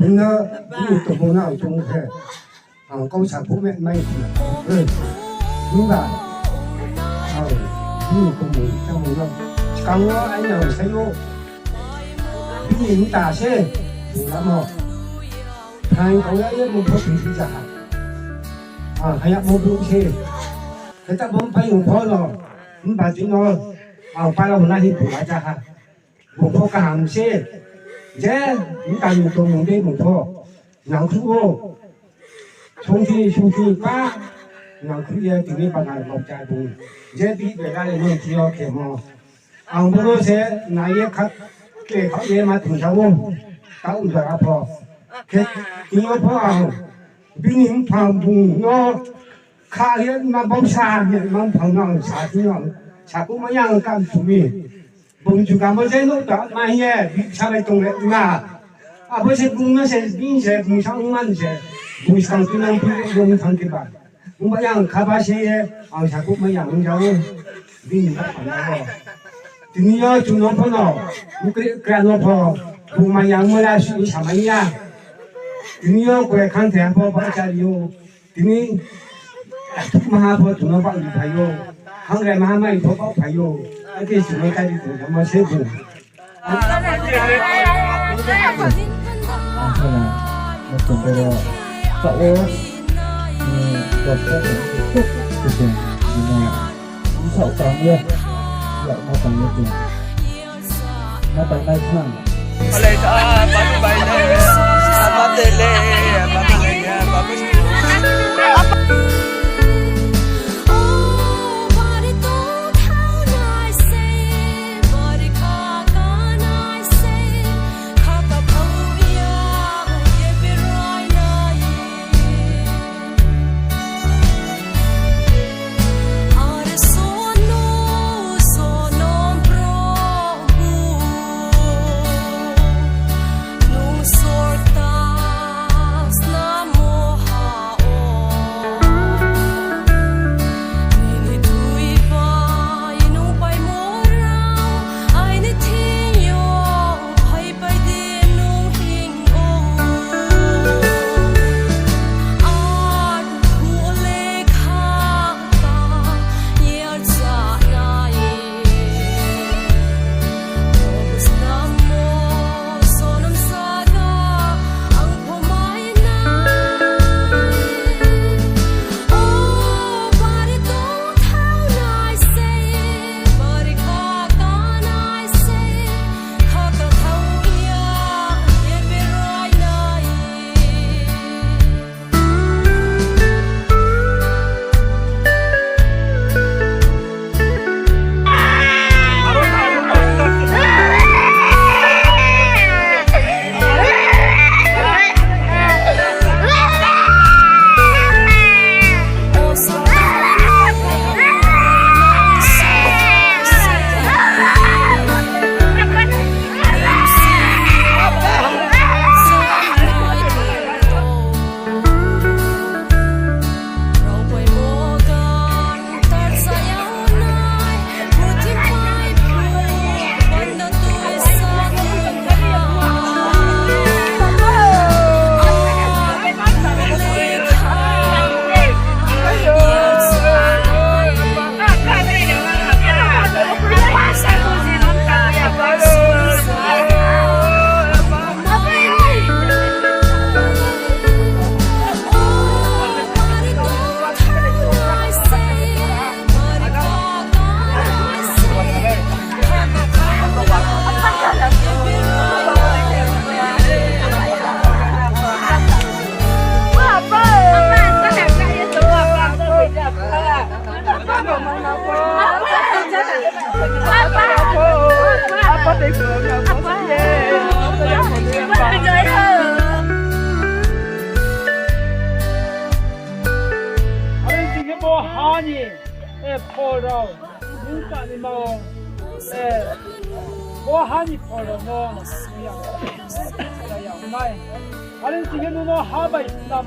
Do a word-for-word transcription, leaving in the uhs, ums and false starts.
No, bini tongmung no ang chung khe, ang kau sa phuh me mai. Himba, ang bini tongmung chámung no skang wo aini ang sai ou. Bini mta se, lamo. Thang kau ya ye mung pho tui si ja ha. Ang haya mo bu se. Khe ta bung phai ong pho no. Himba tui no, ang para hna hi bu la ja ha. Bung pho kaham se. Je, mta ni tongmung de bung pho. Nangkhruh ou. Songsi, songsi pa. Nangkhruh ye tini banal mokcha bung. Je bi bera le nung thing yo khemo. Ang boro se nai ye kha, kle kha ye ma thung sa ou. Tau jora pho. Khe, tini yo pho ang. Bini mphang bung no. Kha ye ma bau sa ye ma mphang no ang sa thing yo. Sa ku ma yang kam tu mi. Bung ju kamo je no ta ma ye, bi sa bai tong le ma. Abo se bung no se, bini se, bung sa ong man se. Bung skang tu nang pi bung thang ke ba. Ongba yang kha ba se ye, ang sa ku ma yang ong ja ou. Bini ba ang ja ou. Tini yo chung no pho no, bung kri kra no pho, bung ma yang mo la su sa ma ya. Tini yo kwe khang the pho ba cha ri ou. Tini, maha pho chung no ba ri phai ou. Hangre maha mai pho ba phai ou. Ake chung no cha ri tong ma se bung. Ang pho no, no chung boro, ka wo, ni, dok dok, dok, dok, dok, dok, dok, dok, Bsao tang ye, yak ma tang ye chung. Ma tang nai khna. Are sing khe bo ha ni, eh, phol rao, nung ta ni ma o, eh, bo ha ni phol rao no, ya, ya, ya, nai. Are sing khe nung no ha bai slam.